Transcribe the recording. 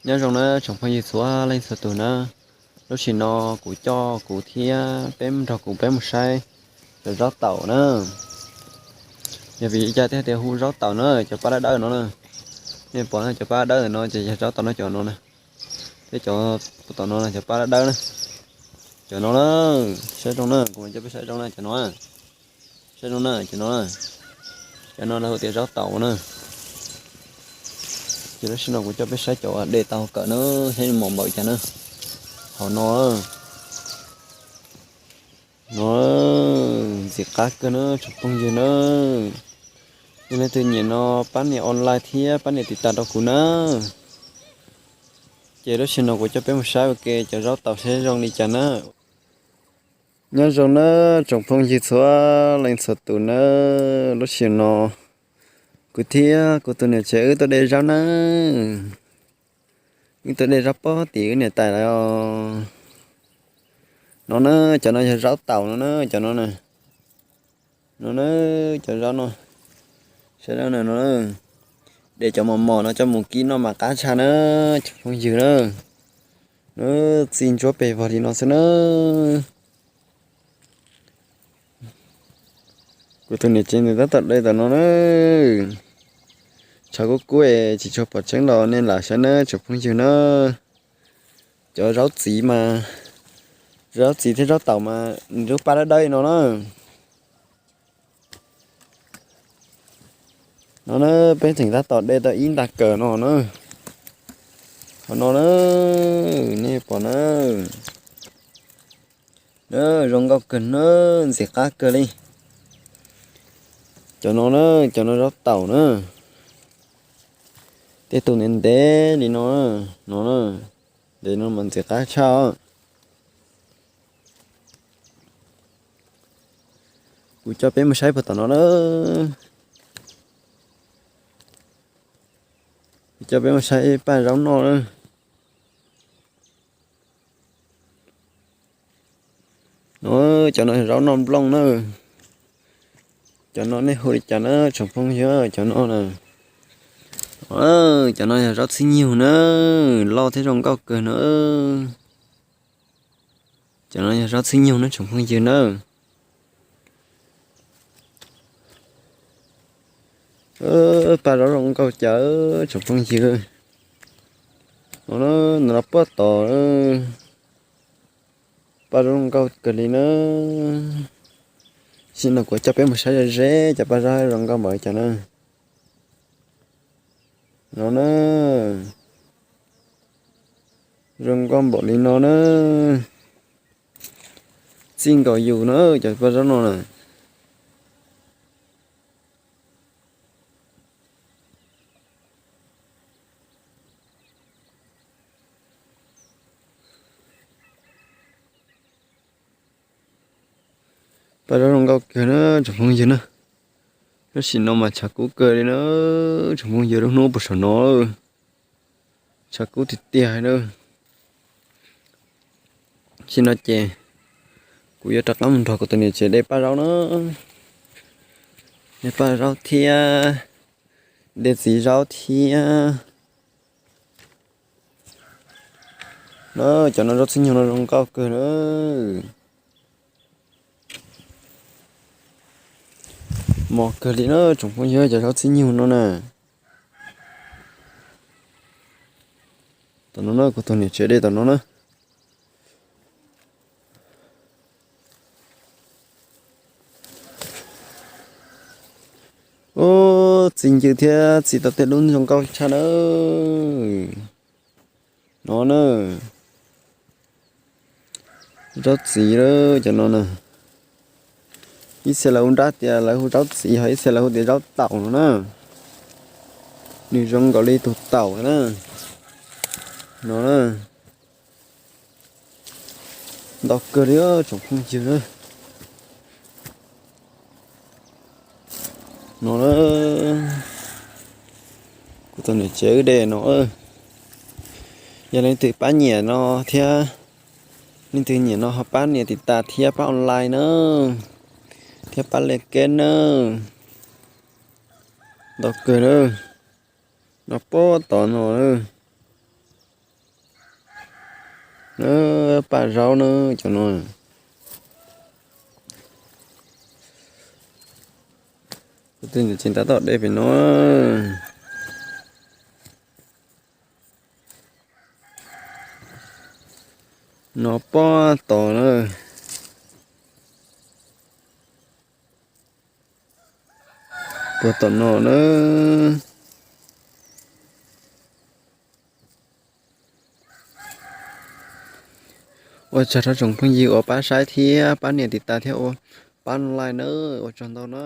Nyob zoo na tsoom phooj ywg txhua leej txhua tus na. Lub sij hawm no kuv coj kuv thiab peb nrog kuv peb mus saib cov zaub taum na. Yog vim li cas thiaj tias hu zaub taum na? Cov paj dawb dawb no na, nej pom cov paj dawb dawb no ces yog zaub taum no cov no na. Thiab cov tom no cov paj dawb dawb na, cov no na. Saib zoo na, kuv coj peb saib zoo na cov no. Saib zoo na cov no, cov no lawv hu tias zaub taum na. Ces lub sij hawm no kuv coj peb saib cov de tau kawm na, saib mos npaum cas na. Hauv no, no ntxim qab kawg na tsoom phooj ywg na. Yog leej twg nyiam no pab nias online thiab pab nias tiv tas rau kuv na. Ces lub sij hawm no kuv coj peb mus saib ua ke cov zaub taum saib zoo li cas na. Nyob zoo na tsoom phooj ywg txhua leej txhua tus na. Lub sij hawm no kuv thiab kuv tus niam tsev wb tuaj de zaub na. Wb tuaj de zaub pob tim wb niam tais lawv os. No na, cov no yog zaub taum no na, cov no na. No na, cov zaub no. Saib no, de cov mos mos no coj mus kib noj mas qab tshaj na tsoom phooj ywg na. Txi ntsuab pes vog li no xwb na. Kuv tus niam tsev nws tab tom de tom no na. Tshav kub kub es tsis tshua pom tseeb los nej lam saib na tsoom phooj ywg na. Cov zaub txiv mas, zaub txiv thiab zaub taum mas nws lub paj dawb dawb no na. No na, peb tseem tab tom de tau ib nta kawm no na. Qhov no na, nej pom na. Zoo nkauj kawg na, ntxim qab kawg li. Cov no na, cov no zaub taum na. Tej tus ntev ntev li no, no na, ntev no mas ntxim qab tshaj. Kuv coj peb mus saib puag tom no na. Kuv coj peb mus saib paj zaub noj na. No, cov no yog zaub noj nplooj na. Cov no nej hu li cas na tsoom phooj ywg? Cov no na, cov no yog zaub txhib nyug na, loj thiab zoo nkauj kawg na. Cov no yog zaub txhib nyug na tsoom phooj ywg na. Paj zaub zoo nkauj cas tsoom phooj ywg. No, no puag tod, paj zaub zoo nkauj kawg li na. Sij no kuv coj peb mus saib ze ze cov paj zaub zoo nkauj npaum li cas na. No na, zoo nkauj npaum li no na. Txij nkaus yus na cov paj zaub no na. Paj zaub zoo nkauj kawg na tsoom phooj ywg na. Lub sij no mas tshav kub kawg li na tsoom phooj ywg, lub hnub puag saum no tshav kub tiag tiag na. Sij no ces kuv yuav rov qab mus nrog kuv tus niam tsev de paj zaub na. De paj zaub thiab, de txiv zaub thiab. Na, cov no zaub txhib nyug no zoo nkauj kawg na. Mos kawg li na tsoom phooj ywg, cov zaub txhib nyug no na. Tom no na, kuv tus niam tsev de tom no na. Ub, txi ncw thiab txi tau tej lub zoo nkauj tshaj na. No na, zaub txiv lawm cov no na. Ib txhia lawv hu nrab tias lawv hu zaub txiv, ho ib txhia lawv hu tias zaub taum no na. Nws zoo nkaus li tus taum na. No na, ntau kawg li tsoom phooj ywg na. No na, kuv tus niam tsev wb de no. Yog leej twg pab nyiam no thiab, leej twg nyiam no ho pab nias tiv tas thiab pab online na, thiab pab le keb na. Ntau kawg na, no puag tod no na. Paj zaub na cov no. Tus twg ntawm tsev tav tom deb pem no. No pob tod na. Puag tom no na. Ua tsaug rau tsoom phooj ywg uas pab saib thiab pab nias tiv tas thiab ua pab like na. Ua tsaug ntau na.